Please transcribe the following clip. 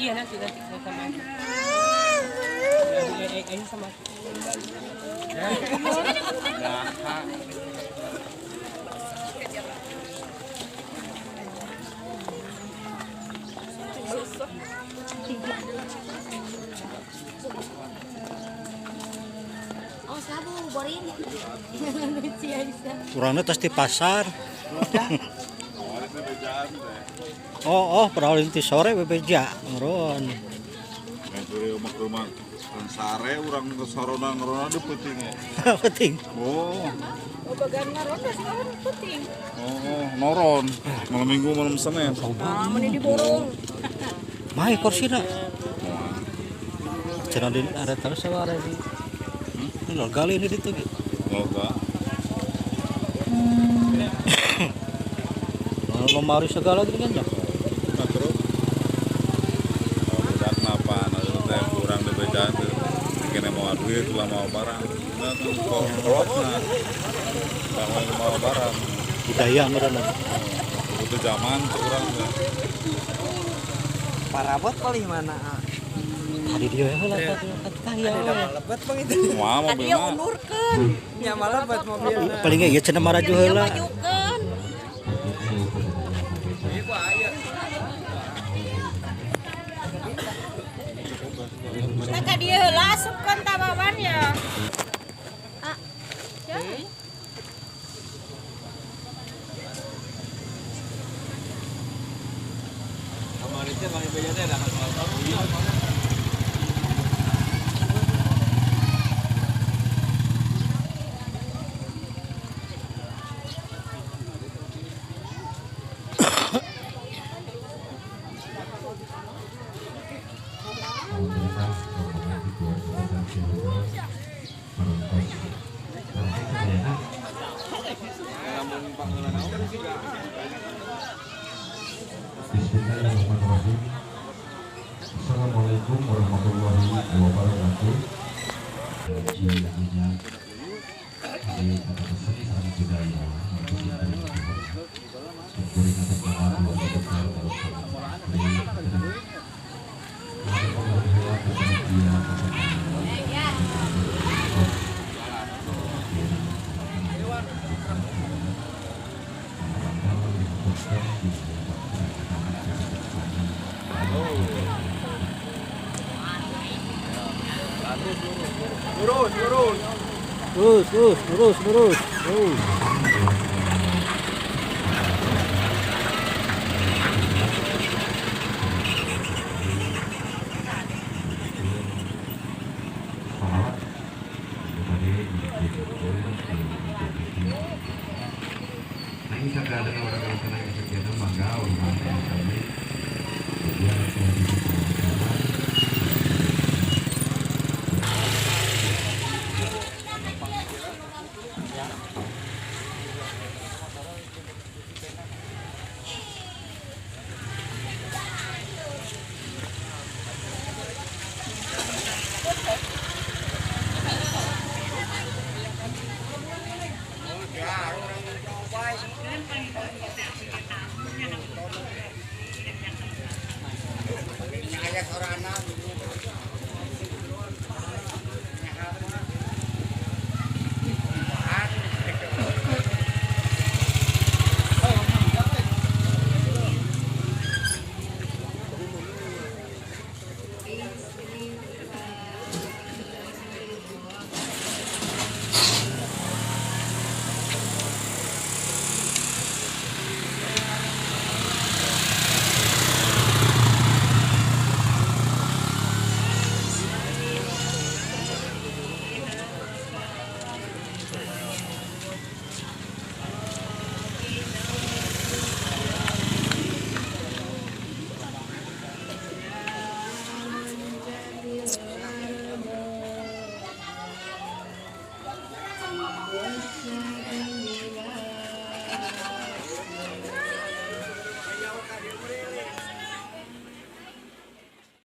Iya nanti saya sama. Ayo sama. Oh sabu boring. Kurangnya tas di pasar. Oh, padahal inti sore bebeja, ngeron. Ngenturi rumah-rumah sare urang ke sorona ngerona di penting ya. Penting. Oh. Oh, bagan ngaronda sekarang penting. Oh, noron. Malam Minggu malam Senin. Ah, meni diborong. Mai kursina. Cenah di ada terus ada di. Ini legal ini ditu. Loga. Lemari segala gini kan ya. Nah, terus budak napa, nah teh kurang dibejaan tuh. Kene mau duit lah mau barang. Nah, kolotna. Bangun mau barang. Budaya meureun. Itu zaman kurang teh. Parabot paling mana? Tadi dia heula tadi Ada malebet bang itu. Wah, Tadi mobilna. unurkeun. Ya malebet mobilna. Paling ieu cenah maraju heula. Majukeun. Nah, ka dieu heula asupkeun tababan ya. Ah. Ya. Bismillahirrahmanirrahim. Assalamualaikum warahmatullahi wabarakatuh. Haji banyak di kata seni sarana budaya untuk kuring atas nama keluarga besar Lurus, lurus. Lurus, lurus, lurus, lurus. Lurus.